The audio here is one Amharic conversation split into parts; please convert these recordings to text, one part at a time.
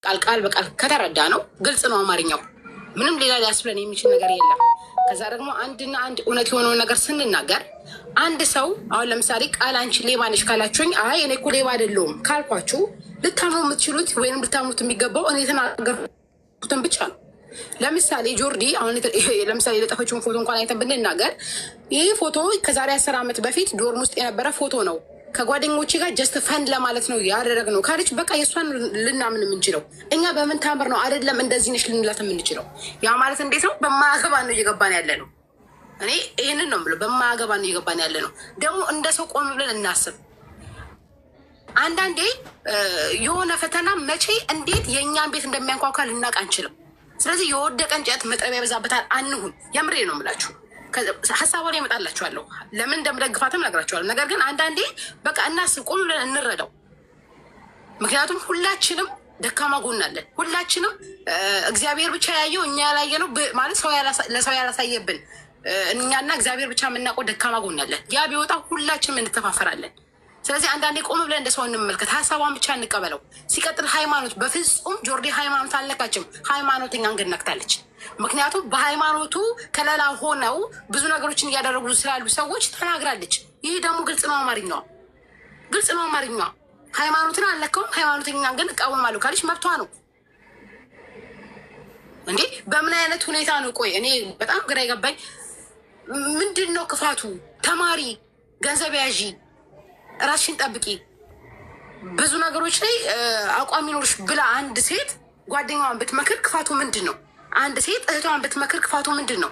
ቃል ቃል በቃል ከተረዳ ነው ግልጽ ነው አማርኛው። ምንም ሌላ ሊያስብለን የሚችል ነገር የለም። ከዛ ደግሞ አንድና አንድ እውነት የሆነውን ነገር ስንናገር፣ አንድ ሰው አሁን ለምሳሌ ቃል አንቺ ሌባ ነሽ ካላችሁኝ፣ አይ እኔ እኮ ሌባ አይደለሁም ካልኳችሁ፣ ልታምኑ የምትችሉት ወይም ልታምኑት የሚገባው እኔ የተናገርኩትን ብቻ ነው። ለምሳሌ ጆርዲ አሁን ለምሳሌ የለጠፈችውን ፎቶ እንኳን አይተን ብንናገር፣ ይህ ፎቶ ከዛሬ 10 ዓመት በፊት dorm ውስጥ የነበረ ፎቶ ነው፣ ከጓደኞቼ ጋር just fun ለማለት ነው ያደረግነው ካለች፣ በቃ የእሷን ልናምን የምንችለው። እኛ በምን ታምር ነው አይደለም እንደዚህ ነሽ ልንላት የምንችለው? ያ ማለት እንዴት ነው? በማያገባን ነው እየገባን ያለ ነው። እኔ ይህንን ነው የምለው። በማያገባን ነው እየገባን ያለ ነው። ደግሞ እንደ ሰው ቆም ብለን እናስብ። አንዳንዴ የሆነ ፈተና መቼ እንዴት የእኛን ቤት እንደሚያንኳኳ ልናውቅ አንችልም። ስለዚህ የወደቀ እንጨት መጥረቢያ ይበዛበታል አንሁን። የምሬ ነው የምላችሁ። ሀሳቧ ላይ እመጣላችኋለሁ። ለምን እንደምደግፋትም እነግራችኋለሁ። ነገር ግን አንዳንዴ በቃ እናስብ፣ ቆም ብለን እንረዳው። ምክንያቱም ሁላችንም ደካማ ጎን አለን። ሁላችንም እግዚአብሔር ብቻ ያየው፣ እኛ ያላየነው፣ ማለት ለሰው ያላሳየብን፣ እኛና እግዚአብሔር ብቻ የምናውቀው ደካማ ጎን አለን። ያ ቢወጣ ሁላችንም እንተፋፈራለን። ስለዚህ አንዳንዴ ቆም ብለን እንደ ሰው እንመልከት፣ ሀሳቧን ብቻ እንቀበለው። ሲቀጥል ሃይማኖት፣ በፍጹም ጆርዲ ሃይማኖት አልነካችም። ሃይማኖተኛን ግን ነክታለች። ምክንያቱም በሃይማኖቱ ከለላ ሆነው ብዙ ነገሮችን እያደረጉ ስላሉ ሰዎች ተናግራለች። ይህ ደግሞ ግልጽ ነው፣ አማርኛዋ ግልጽ ነው፣ አማርኛዋ። ሃይማኖትን አልነካውም፣ ሃይማኖተኛን ግን እቃወማለሁ ካለች መብቷ ነው። እንዴ፣ በምን አይነት ሁኔታ ነው? ቆይ እኔ በጣም ግራ የገባኝ ምንድን ነው ክፋቱ? ተማሪ፣ ገንዘብ ያዢ፣ ራስሽን ጠብቂ፣ ብዙ ነገሮች ላይ አቋም ይኖርሽ ብላ አንድ ሴት ጓደኛዋን ብትመክር ክፋቱ ምንድን ነው? አንድ ሴት እህቷን ብትመክር ክፋቱ ምንድን ነው?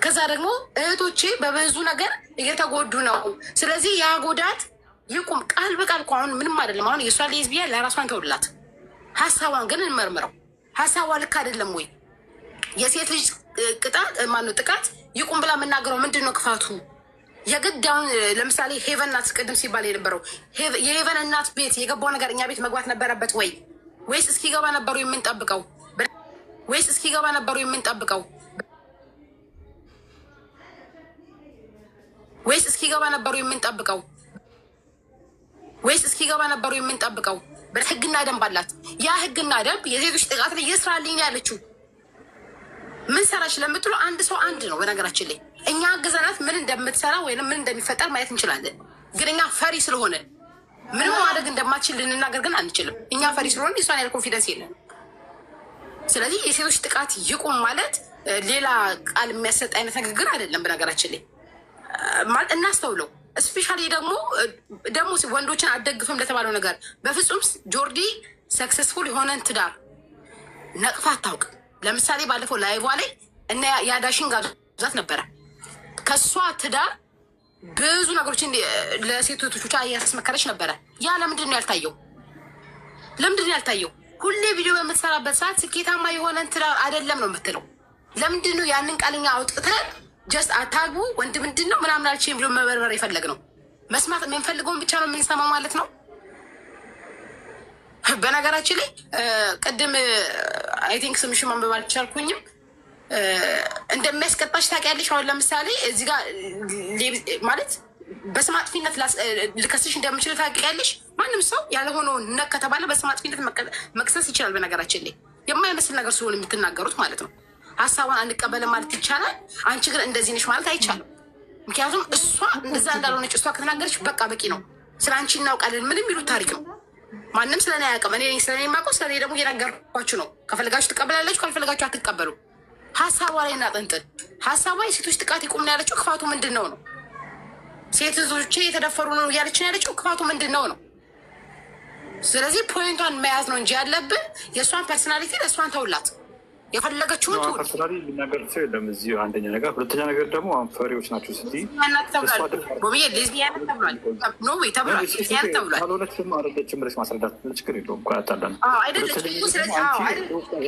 ከዛ ደግሞ እህቶቼ በብዙ ነገር እየተጎዱ ነው። ስለዚህ ያ ጉዳት ይቁም። ቃል በቃል እኮ አሁን ምንም አይደለም። አሁን የእሷ ሌዝቢያ ለራሷን ተውላት፣ ሀሳቧን ግን እንመርምረው። ሀሳቧ ልክ አይደለም ወይ? የሴት ልጅ ቅጣት፣ ማነው ጥቃት ይቁም ብላ የምናገረው ምንድን ነው ክፋቱ? የግድ አሁን ለምሳሌ ሄቨን እናት ቅድም ሲባል የነበረው የሄቨን እናት ቤት የገባው ነገር እኛ ቤት መግባት ነበረበት ወይ? ወይስ እስኪገባ ነበሩ የምንጠብቀው? ወይስ እስኪገባ ነበሩ የምንጠብቀው? ወይስ እስኪገባ ነበሩ የምንጠብቀው? ወይስ እስኪገባ ነበሩ የምንጠብቀው? ህግና ደንብ አላት። ያ ህግና ደንብ የሴቶች ጥቃት ላይ ይስራልኝ ያለችው ምን ሰራች ለምትሉ አንድ ሰው አንድ ነው። በነገራችን ላይ እኛ አግዘናት ምን እንደምትሰራ ወይም ምን እንደሚፈጠር ማየት እንችላለን። ግን እኛ ፈሪ ስለሆነ ምንም ማድረግ እንደማትችል ልንናገር ግን አንችልም። እኛ ፈሪ ስለሆነ የሷን ያህል confidence የለንም። ስለዚህ የሴቶች ጥቃት ይቁም ማለት ሌላ ቃል የሚያሰጥ አይነት ንግግር አይደለም። በነገራችን ላይ ማለት እናስተውለው። Especially ደግሞ ወንዶችን አትደግፍም ለተባለው ነገር፣ በፍጹም ጆርዲ successful የሆነን ትዳር ነቅፋ አታውቅም። ለምሳሌ ባለፈው live ላይ እና የአዳሽን ጋብዛት ነበረ። ከእሷ ትዳር ብዙ ነገሮችን ለሴቶች ብቻ እያስመከረች ነበረ። ያ ለምንድን ነው ያልታየው? ለምንድን ነው ያልታየው? ሁሌ ቪዲዮ በምትሰራበት ሰዓት ስኬታማ የሆነን ትዳር አይደለም ነው የምትለው። ለምንድን ነው ያንን ቃልኛ አውጥተን just አታግቡ ወንድ ምንድን ነው ምናምን አልችልም ብሎ መበርበር የፈለግ ነው? መስማት የምንፈልገውን ብቻ ነው የምንሰማው ማለት ነው። በነገራችን ላይ ቅድም I think ስምሽን ማንበብ አልቻልኩኝም። እንደሚያስቀጣሽ ታውቂያለሽ። አሁን ለምሳሌ እዚህ ጋር ማለት በስም አጥፊነት ልከስሽ እንደምችል ታውቂያለሽ። ማንም ሰው ያልሆነውን ነክ ከተባለ በስም አጥፊነት መክሰስ ይችላል። በነገራችን ላይ የማይመስል ነገር ሲሆን የምትናገሩት ማለት ነው። ሀሳቧን አንቀበልም ማለት ይቻላል። አንቺ ግን እንደዚህ ነሽ ማለት አይቻልም። ምክንያቱም እሷ እንደዛ እንዳልሆነች እሷ ከተናገረች በቃ በቂ ነው። ስለ አንቺ እናውቃለን። ምንም ይሉት ታሪክ ነው። ማንም ስለኔ አያውቅም። እኔ ስለኔ የማውቀው፣ ስለኔ ደግሞ እየነገርኳችሁ ነው። ከፈለጋችሁ ትቀበላላችሁ፣ ካልፈለጋችሁ አትቀበሉ። ሀሳቧ ላይ እናጠንጥን። ሀሳቧ የሴቶች ጥቃት ይቁም ነው ያለችው። ክፋቱ ምንድን ነው ነው? ሴት እህቶቼ የተደፈሩ ነው እያለች ነው ያለችው። ክፋቱ ምንድን ነው ነው? ስለዚህ point ቷን መያዝ ነው እንጂ ያለብን የእሷን personality ለእሷን ተውላት፣ የፈለገችውን ትሁን። Personally የሚናገር ሰው የለም እዚህ። አንደኛ ነገር፣ ሁለተኛ ነገር ደግሞ አሁን ፈሪዎች ናቸው ስትይ ተብሏል፣ ሌዝቢያን ተብሏል፣ no way ተብሏል፣ ሌዝቢያን ተብሏል። ካልሆነችም አይደለችም ብለሽ ማስረዳት ችግር የለውም እኮ ያጣላል። አይደለችም። ስለዚህ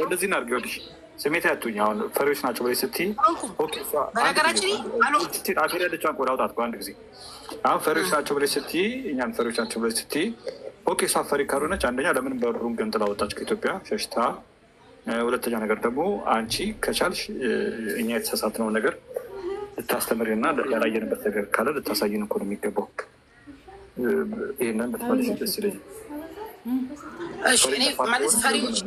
እንደዚህ እናድርግ። ይኸውልሽ ስሜት ያቱኝ አሁን ፈሪዎች ናቸው ብለሽ ስትይ በነገራችን አፌር ያለችዋን ቆዳ አውጣት አንድ ጊዜ። አሁን ፈሪዎች ናቸው ብለሽ ስትይ፣ እኛም ፈሪዎች ናቸው ብለሽ ስትይ፣ okay እሷ ፈሪ ካልሆነች አንደኛ ለምን በሩን ገንጥላ ወጣች ከኢትዮጵያ ሸሽታ? ሁለተኛ ነገር ደግሞ አንቺ ከቻልሽ እኛ የተሳሳትነውን ነገር ልታስተምሪና ያላየንበት ነገር ካለ ልታሳይን እኮ ነው የሚገባው። ይህንን ብትመልሽ ደስ ይለኛል። እሺ፣ እኔ ማለት ፈሪዎች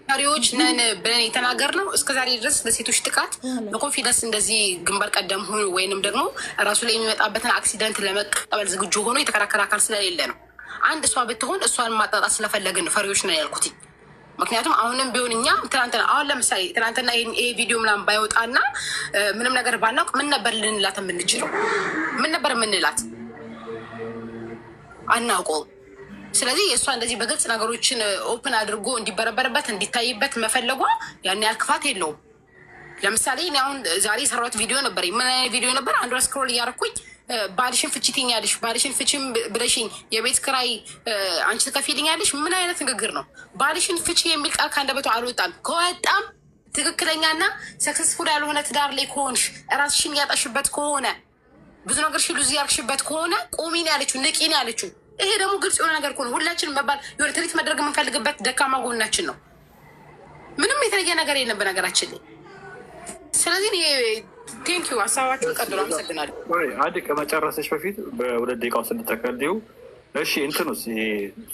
ፈሪዎች ነን ብለን የተናገርነው እስከዛሬ ድረስ ለሴቶች ጥቃት በ confidence እንደዚህ ግንባር ቀደም ሆኖ ወይንም ደግሞ ራሱ ላይ የሚመጣበትን accident ለመቀበል ዝግጁ ሆኖ የተከራከረ አካል ስለሌለ ነው። አንድ እሷ ብትሆን እሷን ማጣጣት ስለፈለግን ነው ፈሪዎች ነን ያልኩት። ምክንያቱም አሁንም ቢሆን እኛ ትናንትና፣ አሁን ለምሳሌ ትናንትና ይሄ ቪዲዮ ምናምን ባይወጣና ምንም ነገር ባናውቅ ምን ነበር ልንላት የምንችለው? ምን ነበር የምንላት? አናውቀውም። ስለዚህ የእሷ እንደዚህ በግልጽ ነገሮችን open አድርጎ እንዲበረበርበት እንዲታይበት መፈለጓ ያን ያህል ክፋት የለውም። ለምሳሌ እኔ አሁን ዛሬ የሰራሁት ቪዲዮ ነበር። ምን አይነት ቪዲዮ ነበር? አንዷ scroll እያደረኩኝ ባልሽን ፍቺ ትይኛለሽ፣ ባልሽን ፍቺም ብለሽኝ የቤት ክራይ አንቺ ትከፊልኛለሽ። ምን አይነት ንግግር ነው? ባልሽን ፍቺ የሚል ቃል ከአንደበቷ አልወጣም። ከወጣም ትክክለኛና successful ያልሆነ ትዳር ላይ ከሆንሽ፣ ራስሽን ያጣሽበት ከሆነ፣ ብዙ ነገር lose ያርግሽበት ከሆነ ቁሚ ነው ያለችው፣ ንቂ ነው ያለችው። ይሄ ደግሞ ግልጽ የሆነ ነገር ከሆነ ሁላችንም መባል የሆነ treat መደረግ የምንፈልግበት ደካማ ጎናችን ነው። ምንም የተለየ ነገር የለም በነገራችን ላይ። ስለዚህ thank you፣ ሀሳባችሁን ቀጥሎ። አመሰግናለሁ። አንድ ከመጨረሰች በፊት በ2 ደቂቃ ውስጥ እንድጠቀልዩ። እሺ፣ እንትኑስ ይሄ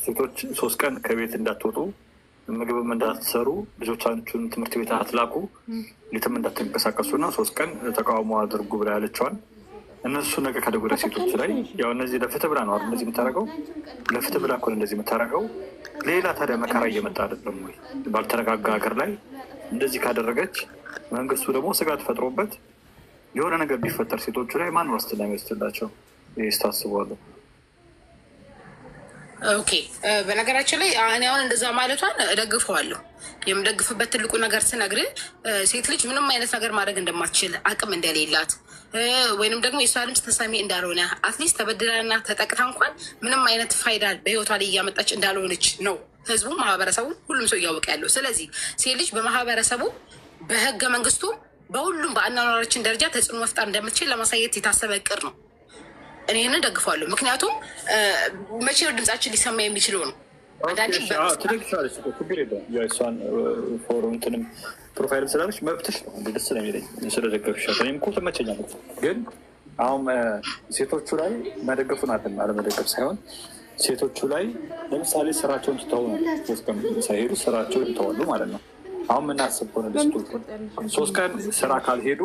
ሴቶች 3 ቀን ከቤት እንዳትወጡ፣ ምግብም እንዳትሰሩ፣ ልጆቻችሁን ትምህርት ቤት አትላኩ፣ የትም እንዳትንቀሳቀሱ እና 3 ቀን ተቃውሞ አድርጉ ብላ ያለችዋን እነሱ ነገ ከነገ ወዲያ ሴቶች ላይ ያው እነዚህ ለፍትህ ብላ ነው አይደል እንደዚህ የምታደርገው? ለፍትህ ብላ እኮ ነው እንደዚህ የምታደርገው። ሌላ ታዲያ መከራ እየመጣ አይደለም ወይ? ባልተረጋጋ ሀገር ላይ እንደዚህ ካደረገች መንግስቱ ደግሞ ስጋት ፈጥሮበት የሆነ ነገር ቢፈጠር ሴቶቹ ላይ ማን ዋስትና የሚወስድላቸው? ይህ ስታስበዋለሁ። Okay፣ በነገራችን ላይ እኔ አሁን እንደዛ ማለቷን እደግፈዋለሁ። የምደግፍበት ትልቁ ነገር ስነግር ሴት ልጅ ምንም አይነት ነገር ማድረግ እንደማትችል፣ አቅም እንደሌላት ወይንም ደግሞ የሷ ድምፅ ተሰሚ እንዳልሆነ፣ at least ተበድላና ተጠቅታ እንኳን ምንም አይነት ፋይዳ በህይወቷ ላይ እያመጣች እንዳልሆነች ነው ህዝቡ፣ ማህበረሰቡ፣ ሁሉም ሰው እያወቀ ያለው። ስለዚህ ሴት ልጅ በማህበረሰቡ፣ በህገ መንግስቱ፣ በሁሉም በአኗኗራችን ደረጃ ተጽዕኖ መፍጠር እንደምትችል ለማሳየት የታሰበ እቅድ ነው። እኔ ይህንን ደግፈዋለሁ። ምክንያቱም መቼ ነው ድምጻችን ሊሰማ የሚችለው ነው። አንዳንዴ ትደግፊዋለሽ እኮ፣ ችግር የለውም። የእሷን ፎሮ እንትንም profile ስላለች መብትሽ ነው። ደስ ነው የሚለኝ ስለደገፍሻት። እኔም እኮ ትመቸኛለች። ግን አሁን ሴቶቹ ላይ መደገፉን አለ አለመደገፍ ሳይሆን ሴቶቹ ላይ ለምሳሌ ስራቸውን ትተው ነው፣ 3 ቀን ሳይሄዱ ስራቸውን ይተዋሉ ማለት ነው። አሁን የምናስብ ከሆነ ለሴቶቹ 3 ቀን ስራ ካልሄዱ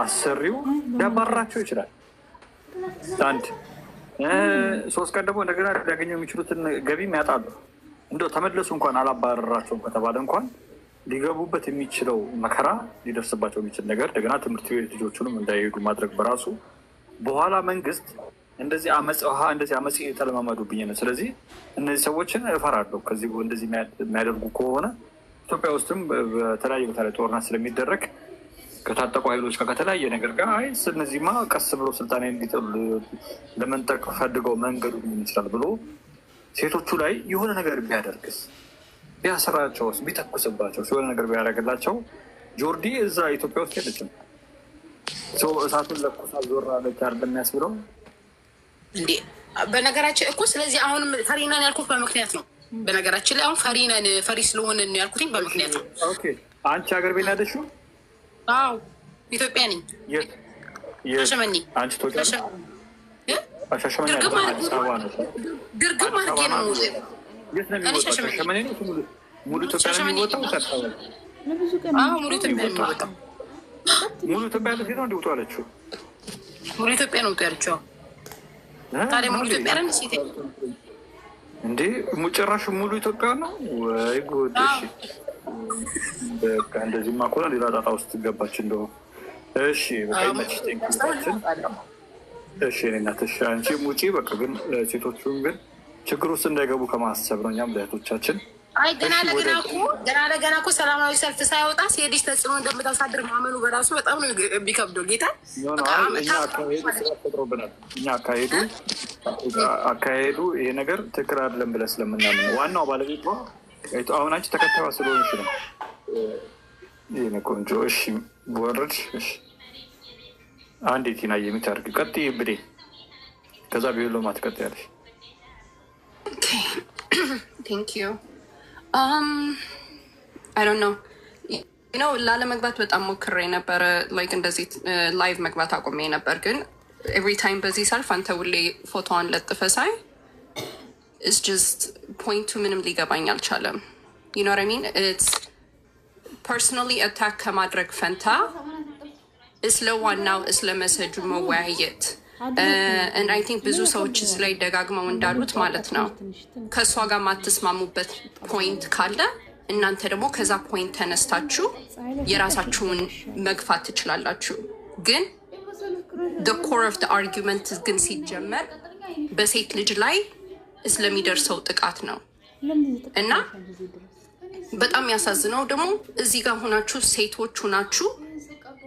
አሰሪው ሊያባርራቸው ይችላል። አንድ 3 ቀን ደግሞ እንደገና ሊያገኘው የሚችሉትን ገቢም ያጣሉ። እንደው ተመለሱ እንኳን አላባረራቸውም ከተባለ እንኳን ሊገቡበት የሚችለው መከራ፣ ሊደርስባቸው የሚችል ነገር፣ እንደገና ትምህርት ቤት ልጆቹንም እንዳይሄዱ ማድረግ በራሱ በኋላ መንግስት እንደዚህ አመፅ ውሃ እንደዚህ አመፅ የተለማመዱብኝ ነው። ስለዚህ እነዚህ ሰዎችን እፈራለሁ። ከዚህ እንደዚህ የሚያደርጉ ከሆነ ኢትዮጵያ ውስጥም በተለያየ ቦታ ላይ ጦርነት ስለሚደረግ ከታጠቁ ኃይሎች ጋር ከተለያየ ነገር ጋር አይ እነዚህማ ቀስ ብሎ ስልጣን እንዲጥሉ ለመንጠቅ ፈልገው መንገዱ ሊሆን ይችላል ብሎ ሴቶቹ ላይ የሆነ ነገር ቢያደርግስ፣ ቢያስራቸውስ፣ ቢተኩስባቸው፣ የሆነ ነገር ቢያደርግላቸው ጆርዲ እዛ ኢትዮጵያ ውስጥ የለችም። ሰው እሳቱን ለኩሳ ዞር አለች አይደለም የሚያስብለው። እንዴ፣ በነገራችን እኮ ስለዚህ አሁንም ፈሪ ነን ያልኩት በምክንያት ነው። በነገራችን ላይ አሁን ፈሪ ነን፣ ፈሪ ስለሆንን ያልኩትኝ በምክንያት ነው። Okay፣ አንቺ ሀገር ቤት ያለሽው? አዎ፣ ኢትዮጵያ ነኝ። የት የት? ሻሸመኔ። አንቺ ትወጫለሽ? ሻሸመኔ ድርግም አይደለም፣ አዲስ አበባ ነው። ድርግም አድርጌ ነው። የት ነው እኔ የሚወጣው? ሻሸመኔ። ሻሸመኔ ነው? ሙሉ ኢትዮጵያ ነው ሻሸመኔ። የሚወጣው? አዲስ አበባ? አዎ፣ ሙሉ ኢትዮጵያ ነው የሚወጣው። ሙሉ ኢትዮጵያ ያለ ሴት ነው እንዲወጡ አለችው። ሙሉ ኢትዮጵያ ነው ውጡ ያለችው። ታዲያ ሙሉ ኢትዮጵያ አይደል ሴት? እንዴ፣ ጭራሽ ሙሉ ኢትዮጵያ ነው ወይ ጉድ! እሺ በቃ እንደዚህማ ከሆነ ሌላ ጣጣ ውስጥ ገባች እንደው። እሺ በቃ ይመችሽ። Thank you። እሺ የእኔ እናት፣ እሺ አንቺም ውጪ በቃ። ግን ሴቶቹን ግን ችግር ውስጥ እንዳይገቡ ከማሰብ ነው እኛም ለእህቶቻችን። አይ ገና እሺ፣ ለገና እኮ ገና ለገና እኮ ሰላማዊ ሰልፍ ሳይወጣ ሴት ልጅ ተጽዕኖ እንደምታሳድር ማመኑ በራሱ በጣም ነው የሚከብደው። ጌታ No፣ በቃ አይ እኛ አካሄዱ ስጋት ፈጥሮብናል። እኛ አካሄዱ ይሄ ነገር ትክክል አይደለም ብለን ስለምናምን ነው። ዋናው ባለቤቷ አሁን አንቺ ተከታይዋ ስለሆንሽ ነው። ይሄ ቆንጆ። እሺ ወረድሽ። እሺ አንዴ ቲና የሚታርግ ቀጥይ ብዴ፣ ከዛ ቢሎ ትቀጥያለሽ። Thank you. I don't know. ላለመግባት በጣም ሞክሬ ነበረ። Like እንደዚህ live መግባት አቁሜ ነበር፣ ግን every time በዚህ ሰልፍ አንተ ሁሌ ፎቶዋን ለጥፈ ሳይ it's just point ኡ ምንም ሊገባኝ አልቻለም። You know what I mean? It's personally attack ከማድረግ ፈንታ ስለ ዋናው ስለ message ኡ መወያየት። And I think ብዙ ሰዎች እዚህ ላይ ደጋግመው እንዳሉት ማለት ነው፣ ከእሷ ጋር ማትስማሙበት point ካለ እናንተ ደግሞ ከዛ point ተነስታችሁ የራሳችሁን መግፋት ትችላላችሁ። ግን the core of the argument ግን ሲጀመር በሴት ልጅ ላይ ስለሚደርሰው ጥቃት ነው። እና በጣም ያሳዝነው ደግሞ እዚህ ጋር ሆናችሁ፣ ሴቶች ሆናችሁ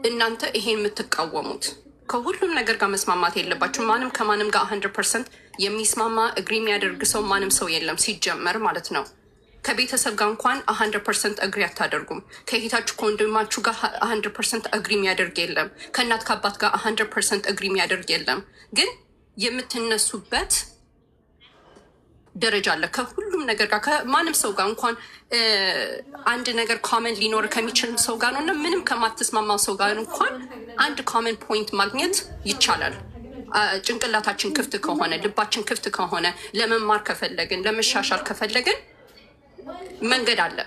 እናንተ ይሄን የምትቃወሙት፣ ከሁሉም ነገር ጋር መስማማት የለባችሁ። ማንም ከማንም ጋር 100% የሚስማማ፣ agree የሚያደርግ ሰው ማንም ሰው የለም ሲጀመር ማለት ነው። ከቤተሰብ ጋር እንኳን 100% agree አታደርጉም። ከእህታችሁ ከወንድማችሁ ጋር 100% agree የሚያደርግ የለም። ከእናት ከአባት ጋር 100% agree የሚያደርግ የለም። ግን የምትነሱበት ደረጃ አለ። ከሁሉም ነገር ጋር፣ ከማንም ሰው ጋር እንኳን አንድ ነገር common ሊኖር ከሚችል ሰው ጋር ነው እና ምንም ከማትስማማው ሰው ጋር እንኳን አንድ common point ማግኘት ይቻላል። ጭንቅላታችን ክፍት ከሆነ፣ ልባችን ክፍት ከሆነ፣ ለመማር ከፈለግን፣ ለመሻሻል ከፈለግን መንገድ አለ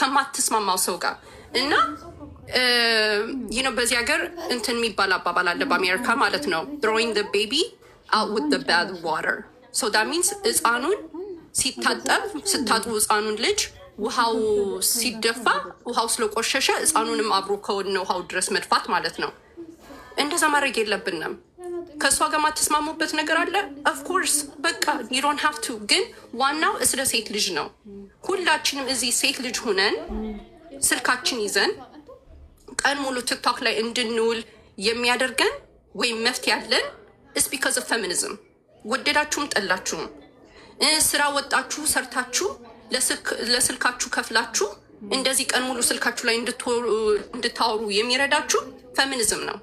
ከማትስማማው ሰው ጋር። እና በዚህ ሀገር እንትን የሚባል አባባል አለ፣ በአሜሪካ ማለት ነው፣ throwing the baby out with the bath water. So that means ህፃኑን ሲታጠብ፣ ስታጥቡ ህፃኑን ልጅ ውሃው ሲደፋ፣ ውሃው ስለቆሸሸ ህፃኑንም አብሮ ከወነ ውሃው ድረስ መድፋት ማለት ነው። እንደዛ ማድረግ የለብንም። ከእሷ ጋር ማትስማሙበት ነገር አለ። Of course በቃ you don't have to። ግን ዋናው ስለ ሴት ልጅ ነው። ሁላችንም እዚህ ሴት ልጅ ሁነን ስልካችን ይዘን ቀን ሙሉ TikTok ላይ እንድንውል የሚያደርገን ወይም መፍትሄ ያለን is because of feminism። ወደዳችሁም ጠላችሁም ስራ ወጣችሁ ሰርታችሁ ለስልካችሁ ከፍላችሁ እንደዚህ ቀን ሙሉ ስልካችሁ ላይ እንድታወሩ የሚረዳችሁ ፌሚኒዝም ነው።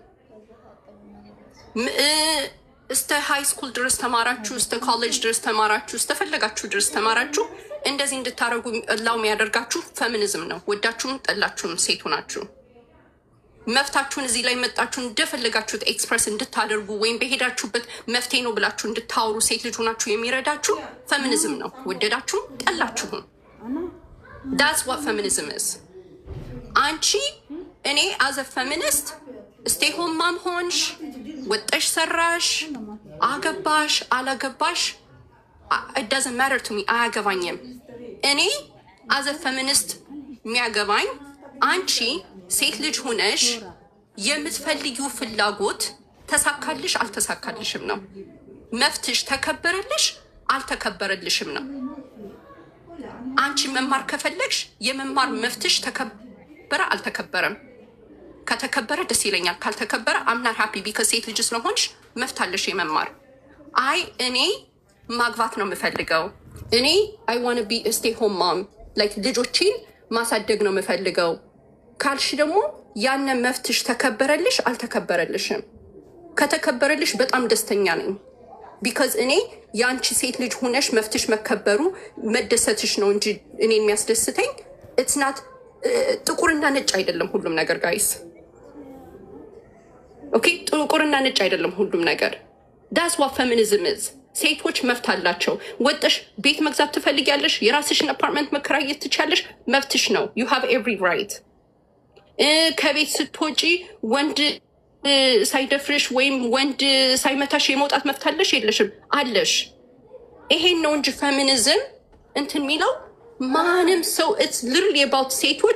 እስተ high school ድረስ ተማራችሁ፣ እስተ ኮሌጅ ድረስ ተማራችሁ፣ እስተፈለጋችሁ ድረስ ተማራችሁ፣ እንደዚህ እንድታደርጉ allow የሚያደርጋችሁ ፌሚኒዝም ነው። ወዳችሁም ጠላችሁም ሴቱ ናችሁ። መፍታችሁን እዚህ ላይ መጣችሁ እንደፈለጋችሁት express እንድታደርጉ ወይም በሄዳችሁበት መፍትሄ ነው ብላችሁ እንድታወሩ ሴት ልጅ ሆናችሁ የሚረዳችሁ ፌሚኒዝም ነው። ወደዳችሁም ጠላችሁም that's what feminism is። አንቺ እኔ as a feminist stay home mom ሆንሽ፣ ወጠሽ ሰራሽ፣ አገባሽ አላገባሽ doesn't matter to me፣ አያገባኝም። እኔ as a feminist የሚያገባኝ አንቺ ሴት ልጅ ሆነሽ የምትፈልጊው ፍላጎት ተሳካልሽ አልተሳካልሽም ነው። መብትሽ ተከበረልሽ አልተከበረልሽም ነው። አንቺ መማር ከፈለግሽ የመማር መብትሽ ተከበረ አልተከበረም። ከተከበረ ደስ ይለኛል፣ ካልተከበረ I'm not happy because ሴት ልጅ ስለሆንሽ መብት አለሽ የመማር። አይ እኔ ማግባት ነው የምፈልገው፣ እኔ I wanna be stay home mom, like ልጆቼን ማሳደግ ነው የምፈልገው ካልሽ ደግሞ ያነ መብትሽ ተከበረልሽ አልተከበረልሽም። ከተከበረልሽ በጣም ደስተኛ ነኝ። Because እኔ የአንቺ ሴት ልጅ ሁነሽ መብትሽ መከበሩ መደሰትሽ ነው እንጂ እኔ የሚያስደስተኝ it's not ጥቁርና ነጭ አይደለም ሁሉም ነገር guys። Okay፣ ጥቁርና ነጭ አይደለም ሁሉም ነገር። That's what feminism is። ሴቶች መብት አላቸው። ወጠሽ ቤት መግዛት ትፈልጊያለሽ፣ የራስሽን አፓርትመንት መከራየት ትችያለሽ፣ መብትሽ ነው። You have every right። ከቤት ስትወጪ ወንድ ሳይደፍርሽ ወይም ወንድ ሳይመታሽ የመውጣት መብት አለሽ የለሽም? አለሽ። ይሄን ነው እንጂ ፌሚኒዝም እንትን የሚለው ማንም ሰው it's literally about ሴቶች።